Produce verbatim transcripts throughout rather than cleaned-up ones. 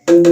Yatipan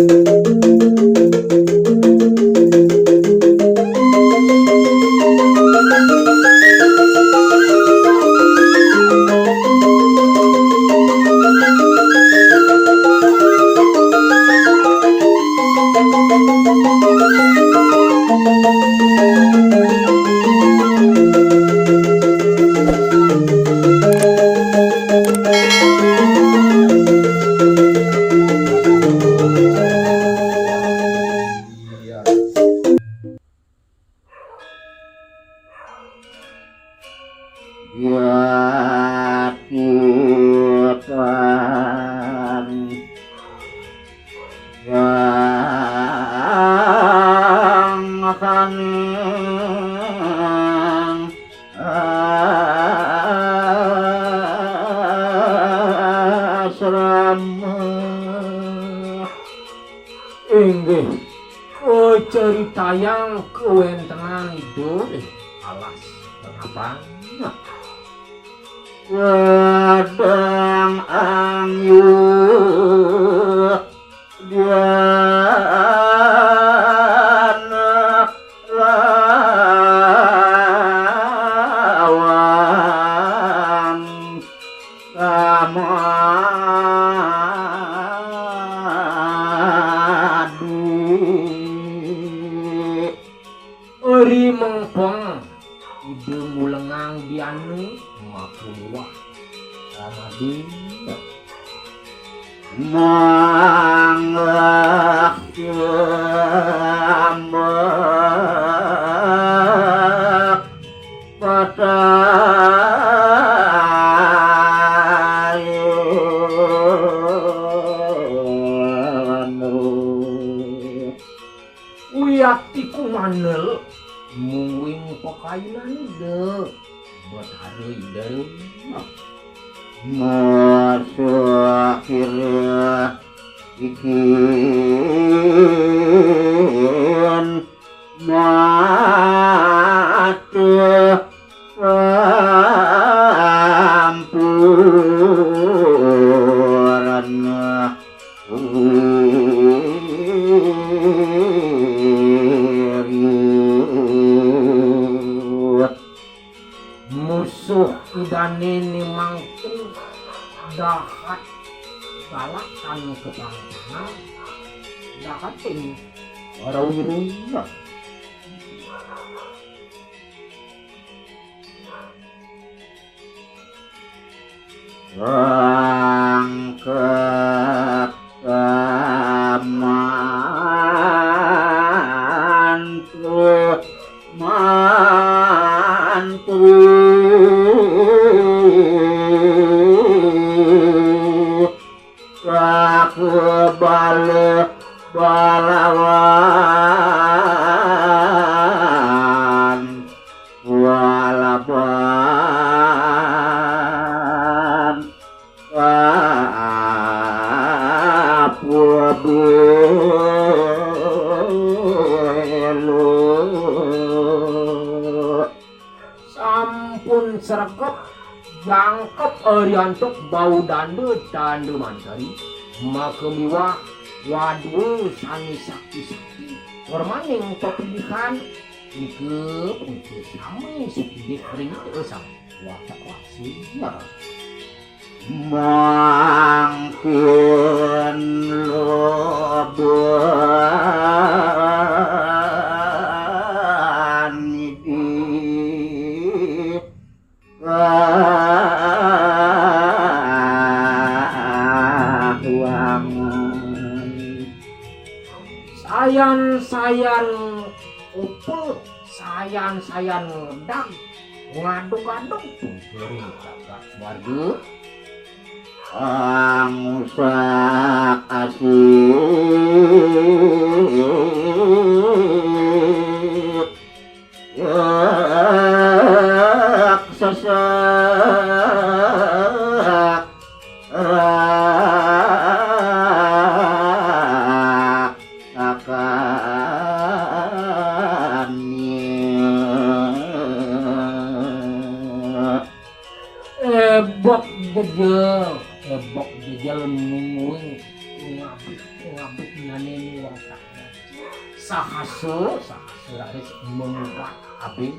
yang saning asrama. Inggih, kacaritayang kawéntenan Ida ing alas Penapan. Kadang angyu diana lawan samadi. Ari mengpeng Ida ngulengang diana maka miwah samadi. Manggah kiambak patayanu. Wiakti kumandel mungguing pakayunan Ida Betara Ida. Masa kira ikin mata sampuran. Musuh Idané nimangkin dahat galak tan kapangtangan, dahating warawiruna. Rangkep kamantu mantri Raka bala balawan walaban kapabelu. Sampun sregep jangkep ariantuk bau danda danda mantari, maka miwah wadwa sané sakti-sakti, warmaning pepilihan nika punika sami sapilih ring sang watak wasin. Mangkin loban idi kahuangan. Sayan-sayan upa, sayan-sayan ngedag, ngadug-adug pun kering jagat warga. Angusak asih yak sasak rak akannya. Ebok jejel, ebok jejel mungguing ngabih Abinane ni wong kang sahasa, sahasa raris mengubah abing.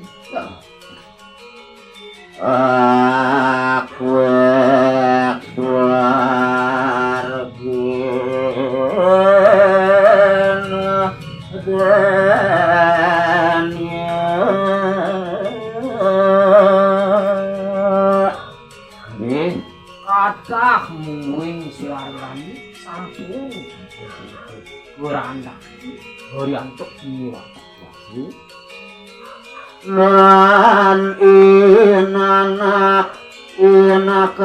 Aku swargana dania. Nggih, kathah mungguing swargane sampun kurandhati, Haryanto niwatah wasi. Lan inanak inakan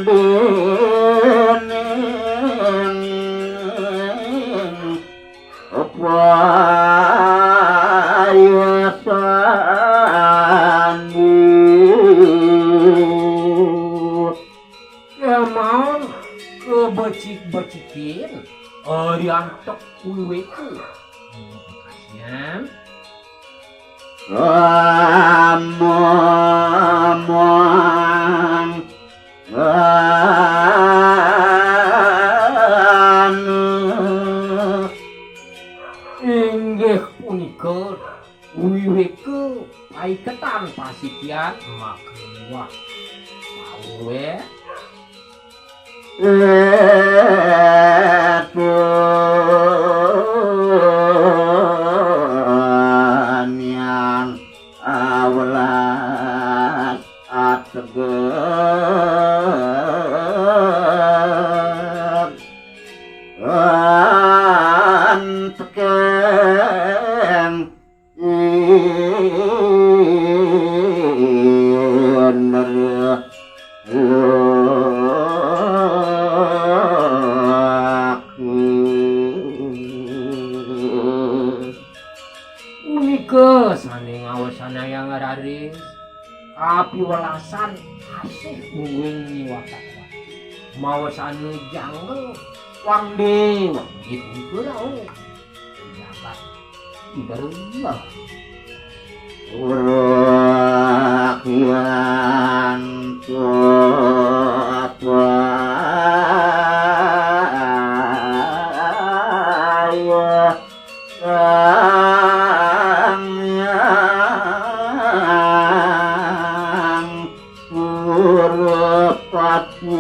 dening payasandi. Kemawon kebecik-becikin, Haryanto wiweke. Yan. Amamang anu. Inggih punika wiweke paiketan pasitian makeliwah. Pawuwe. Etunian awelas ategep anteking indra. Punika sane ngawesanayang raris kapiwelasan asih mungguing niwatah wasi. Mawesane jangga wangde wangde punika rauh. Jagat Indra. Uruk yang tua Surapati.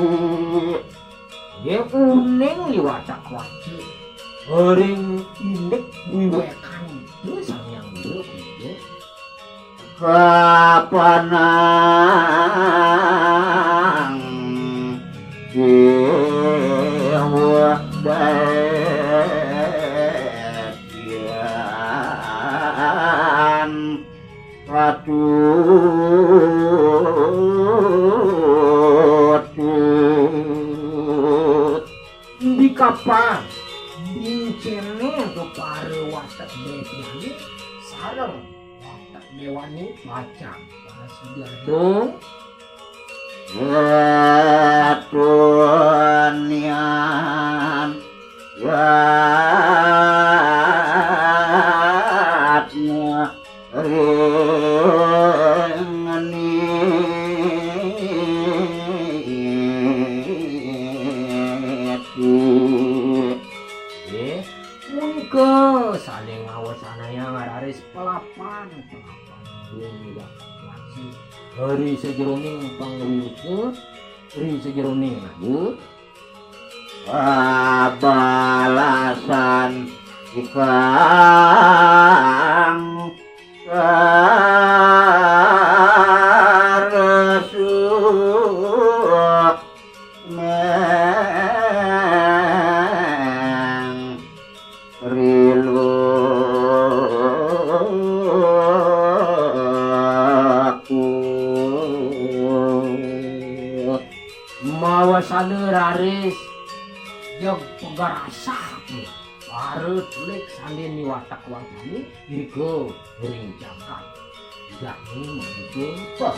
Nggih, uning liwat wajib ring indik wiwekan Ida Sang Hyang Wira Wangsa. Kapanang Dewa Dadian. Patutut. Di kapan? Di cene to para watek detiane sareng watek dewane pacang. Pas gadung. Etunian yatna ring niti. Nggih, punika sané ngawesanayang raris pelapan, pelapan. Ring watak wajib. Ri sajeroning pangwiwit, ri sajeroning raga. Babalasan ikang karesuk meng riluku. Mawasana raris jeg pagarasah para tulik sandé niwatak wajani irga ring jagat. Jani manusa